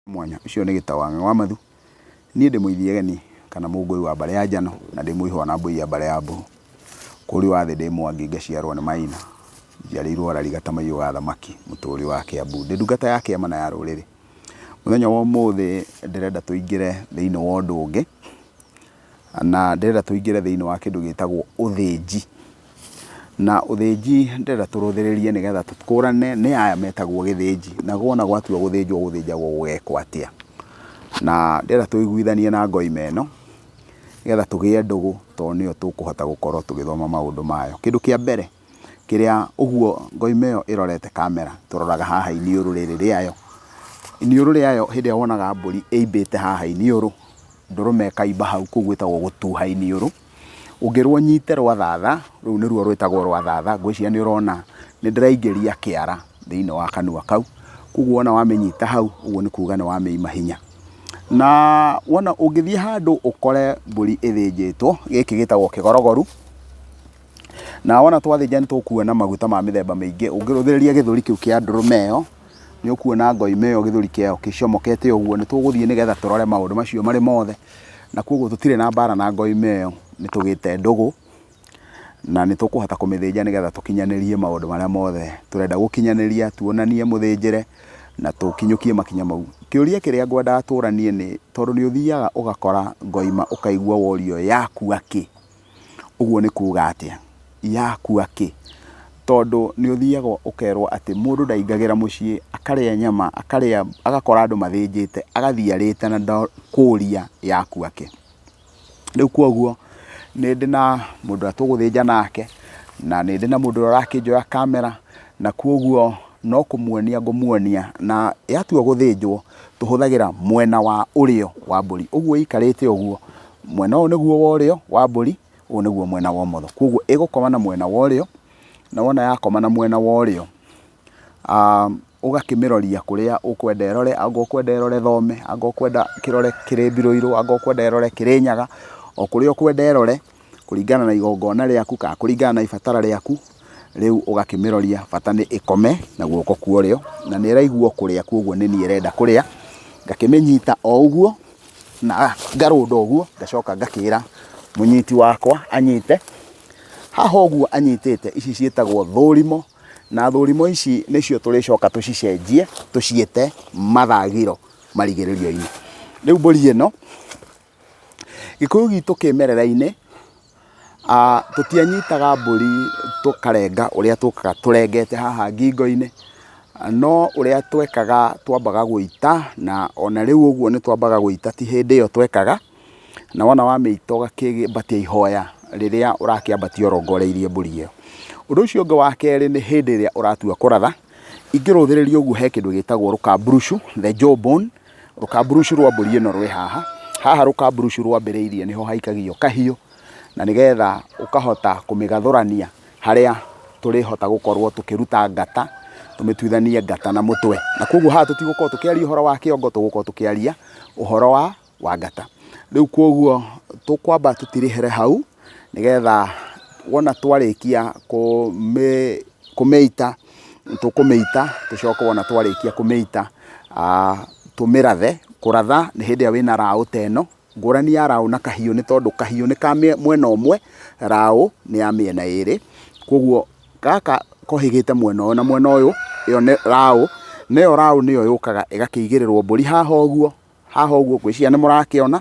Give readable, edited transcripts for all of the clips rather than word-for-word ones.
Mwanya ũcio nĩ Gĩtawang'a wa Mathu. Niĩ ndĩ Mũithiegeni kana Mũngũi wa mbarĩ ya Njano na ndĩ Mũihwa na Mbũi ya mbarĩ ya Mbũrũ. Kũri wa thĩ ndĩ Mwangi ngaciarwo nĩ Maina. Njiarĩirwo Rari Gatamaiyũ ga Thamaki mũtũũri wa Kĩambu. Ndĩ ndungata ya kĩama na ya rũrĩrĩ. Mũthenya wa ũmũthĩ ndĩrenda tũingĩre thĩinĩ wa ũndũ ũngĩ na ndĩrenda tũingĩre thĩinĩ wa kĩndũ gĩtagwo ũthĩnji. Na ũthĩnji ndĩrenda tũrũthĩrĩrie nĩgetha tũkũrane nĩ aya metagwo gĩthĩnji, na wona gwatua gũthĩnjwo gũthĩnjagwo gũgekwo atĩa. Na ndĩrenda tũiguithanie na ngoima ĩno, nĩgetha tũgĩe ndũgũ tondũ nĩyo tũkũhota gũkorwo tũgĩthoma maũndũ mayo. Kĩndũ kĩa mbere kĩrĩa ũguo ngoima ĩyo ĩrorete kamera, tũroraga haha iniũrũ rĩrĩ rĩayo. Iniũrũ rĩayo hĩndĩ ĩrĩa wonaga mbũri ĩimbĩte haha iniũrũ, ndũrũme ĩkaimba hau, kũu gwĩtagwo gũtuha iniũrũ. Ũngĩrwo ũnyite rwathatha, rũu nĩruo rwĩtagwo rwathatha, ngwĩciria nĩ ũrona nĩ ndĩraingĩria kĩara thĩinĩ wa kanua kau, koguo wona wamĩnyita hau, ũguo nĩ kuga nĩ wamĩima hinya. Na wona ũngĩthiĩ handũ ũkore mbũri ĩthĩnjĩtwo, gĩkĩ gĩtagwo kĩgorogoru, na wona twathĩnja nĩ tũkuona maguta ma mĩthemba mĩingĩ, ũngĩrũthĩrĩria gĩthũri kĩu kĩa ndũrũme ĩyo, nĩ ũkuona ngoima ĩyo gĩthũri kĩayo gĩcomokete ũguo, nĩ tũgũthiĩ nĩgetha tũrore maũndũ macio marĩ mothe. Na koguo tũtirĩ na mbara na ngoima ĩyo, nĩ tũgĩte ndũgũ, na nĩ tũkũhota kũmĩthĩnja nĩgetha tũkinyanĩrie maũndũ marĩa mothe tũrenda gũkinyanĩria, tuonanie mũthĩnjĩre, na tũkinyũkie makinya mau. Kĩũria kĩrĩa ngwendaga tũranie nĩ, tondũ nĩ ũthiaga ũgakora ngoima ũkaigua worio yakua kĩ? Ũguo nĩ kuga atĩa? Yakua kĩ? Tondũ nĩ ũthiaga ũkerwo atĩ mũndũ ndaingagĩra mũciĩ akarĩa nyama, akarĩa agakora andũ mathĩnjĩte, agathiĩ arĩte na kũria yakua kĩ. Rĩu koguo nĩ ndĩ na mũndũ ũrĩa tũgũthĩnja nake, na nĩ ndĩ na mũndũ ũrĩa ũrakĩnjoya kamera, na koguo no kũmuonia ngũmuonia, na yatua gũthĩnjwo tũhũthagĩra mwena wa ũrĩo wa mbũri. Ũguo ĩikarĩte ũguo, mwena ũyũ nĩguo wa ũrĩo wa mbũri, ũyũ nĩguo mwena wa ũmotho. Koguo ĩgũkoma na mwena wa ũrĩo, na wona yakoma na mwena wa ũrĩo, ũgakĩmĩroria kũrĩa ũkwenda ĩrore, anga ũkwenda ĩrore thome, anga ũkwenda kĩrore kĩrĩ mbirũirũ, anga ũkwenda ĩrore Kĩrĩnyaga, o kũrĩa ũkwenda ĩrore, kũringana na igongona rĩaku kana kũringana na ibatara rĩaku, rĩu ũgakĩmĩroria bata nĩ ĩkome na guoko kwa ũrĩo, na nĩ ĩraigua kũrĩa koguo nĩ niĩ ĩrenda kũrĩa, ngakĩmĩnyita o ũguo, na ngarũnda ũguo, ngacoka ngakĩra mũnyiti wakwa anyite, haha ũguo anyitĩte ici ciĩtagwo thũrimo, na thũrimo ici nĩcio tũrĩcoka tũcicenjie tũciĩte mathagiro marigĩrĩrio-inĩ. Rĩu mbũri ĩno, Gĩkũyũ gitũ kĩmerera-inĩ, Tũtianyitaga mbũri tũkarenga ũrĩa tũkaga tũrengete haha ngingo-inĩ, no ũrĩa twekaga twambaga gũita na ona rĩu ũguo nĩ twambaga gũita ti hĩndĩ ĩyo twekaga, na wona wamĩita ũgakĩambatia ihoya rĩrĩa ũrakĩambatia ũrongoreirie mbũri ĩyo. Ũndũ ũcio ũngĩ wa kerĩ nĩ hĩndĩ ĩrĩa ũratua kũratha, ingĩrũthĩrĩria ũguo he kĩndũ gĩtagwo rũkamburucu, the jaw bone, Rũkamburucu rwa mbũri ĩno rwĩ haha, haha rũkamburucu rwambĩrĩirie nĩho haikagio kahiũ, na nĩgetha ũkahota kũmĩgathũrania harĩa tũrĩhota gũkorwo tũkĩruta ngata, tũmĩtuithanie ngata na mũtwe. Na koguo haha tũtigũkorwo tũkĩaria ũhoro wa kĩongo, tũgũkorwo tũkĩaria ũhoro wa ngata. Rĩu koguo tũkwamba tũtirĩhere hau, nĩgetha wona twarĩkia kũmĩita, tũkũmĩita tũcoke wona twarĩkia kũmĩita tũmĩrathe. Kũratha nĩ hĩndĩ ĩrĩa wĩna raũ ta ĩno, ngũrani ya raũ na kahiũ nĩ tondũ kahiũ nĩ ka mwena ũmwe, raũ nĩ ya mĩena ĩrĩ. Koguo gaka kohĩgĩte mwena ũyũ na mwena ũyũ, ĩyo nĩ raũ, na ĩyo raũ nĩyo yũkaga ĩgakĩigĩrĩrwo mbũri haha ũguo, haha ũguo ngwĩciria nĩ mũrakĩona,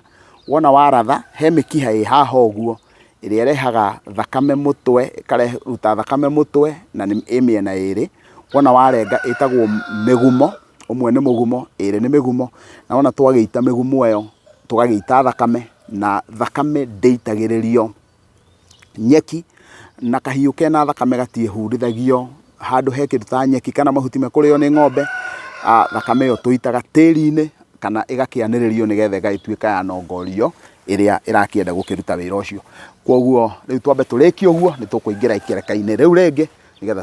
wona waratha he mĩkiha ĩ haha ũguo ĩrĩa ĩrehaga thakame mũtwe, ĩkaruta thakame mũtwe na ĩ mĩena ĩrĩ, wona warenga ĩtagwo mĩgumo, ũmwe nĩ mũgumo, ĩrĩ nĩ mĩgumo, na wona twagĩita mĩgumo ĩyo tũgagĩita thakame na thakame ndĩitagĩrĩrio nyeki, na kahiũ kena thakame gatiĩhurithagio handũ he kĩndũ ta nyeki kana mahuti mekũrĩo nĩ ng'ombe, thakame ĩyo tũitaga tĩri-inĩ kana ĩgakĩanĩrĩrio nĩgetha ĩgagĩtuĩka ya nongorio ĩrĩa ĩrakĩenda gũkĩruta wĩra ũcio. Koguo rĩu twambe tũrĩkie ũguo nĩ tũkũingĩra ikereka-inĩ rĩu rĩngĩ nĩgetha.